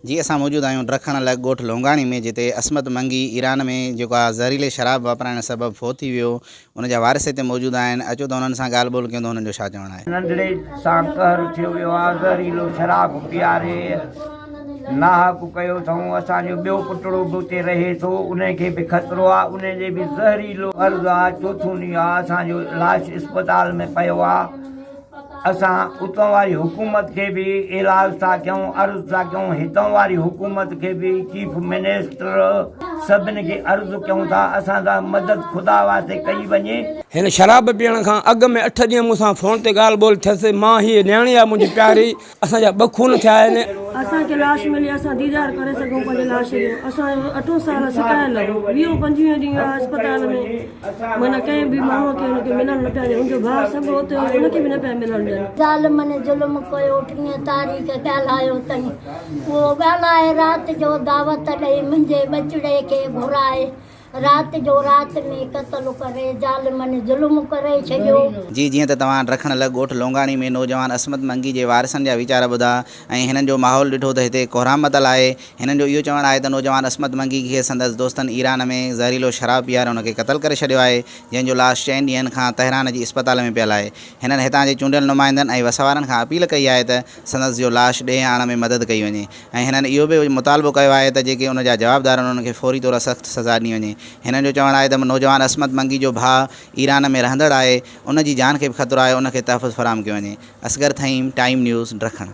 جي اسان موجود آهيون ڊکڻ لڳ ڳوٺ لونگاڻي ۾ جتي عصمت منگي ايران ۾ جيڪو آهي زهريلي شراب واپرائڻ سبب فوت ٿي ويو ان جا وارث هتي موجود آهن اچو ته انهن سان ڳالهه ٻولهه ڪيون ته هنن جو ڇا چوڻ آهي. ننڍڙي سان قهر ٿيو ويو آ زهريلو شراب پياري ناحق ڪيو اٿئون اسان جو ٻيو پٽڙو به اتي رهي ٿو انهي کي به خطرو آ انهي جي به زهريلو عرض آ چوٿون ڏينهن آ اسان جو لاش اسپتال ۾ پيو آ اسان اتان واري حڪومت کي به ايلاز ٿا ڪيون عرض ٿا ڪيون هتان واري حڪومت کي به چيف منسٽر سڀن کي عرض ڪيون ٿا اسان سان مدد خدا واسطي ڪئي وڃي. هن شراب پيئڻ کان اڳ ۾ اٺ ڏينهن مون سان فون تي ڳالهه ٻولهه ٿيس، مان هيء نياڻي آ منهنجي پياري، اسان جا ٻه خون ٿيا آهن. اسان کي لاش ملي اسان ديدار ڪري سگهون پنهنجي لاش جو اسان جو اٺون سال سڪايل هو ويهون پنجويهون ڏينهن آ اسپتال ۾ معنيٰ ڪنهن به ماڻهو کي هن کي ملڻ نه پيا ڏين هن جو ڀاء سڀ اتي هو ان کي به نه پيا ملڻ ڏين. ظالمن ظلم ڪيو ٽين تاريخ ڳالهايو تئين اهو ڳالهائي رات جو دعوت ڏئي منهنجي ٻچڙي کي گهرائي رات جو رات ۾ قتل ڪري ظالمن ظلم ڪري ڇڏيو. جي جيئن ته توهان ڊکڻ لڳ ڳوٺ لونگاڻي ۾ نوجوان عصمت منگي جي وارثن جا ويچار ٻڌا ۽ هنن جو ماحول ڏٺو ته هتي ڪهرام متل آهي. هنن جو اهو چوڻ آهي ته نوجوان عصمت منگي کي سندس دوستن ايران ۾ زهريلو شراب پياري ان کي قتل ڪري ڇڏيو آهي جنهن جو لاش چئن ڏينهن کان تهران جي اسپتال ۾ پيل آهي. هنن هتان جي چونڊيل نمائندن ۽ وسوارن کان اپيل ڪئي آهي ته سندس جو لاش ڏيهه آڻڻ ۾ مدد ڪئي وڃي. ۽ هنن اهو به مطالبو ڪيو آهي ته جيڪي ان جا جوابدار آهن انهن کي فوري طور سخت سزا ڏني وڃي. هنن جو چوڻ آهي ته نوجوان عصمت منگي جو ڀاء ايران ۾ رهندڙ آهي ان جي جان کي به خطرو آهي ان کي تحفظ فراهم ڪيو وڃي. اصغر ٿهيم، ٽائيم نيوز، ڊکڻ.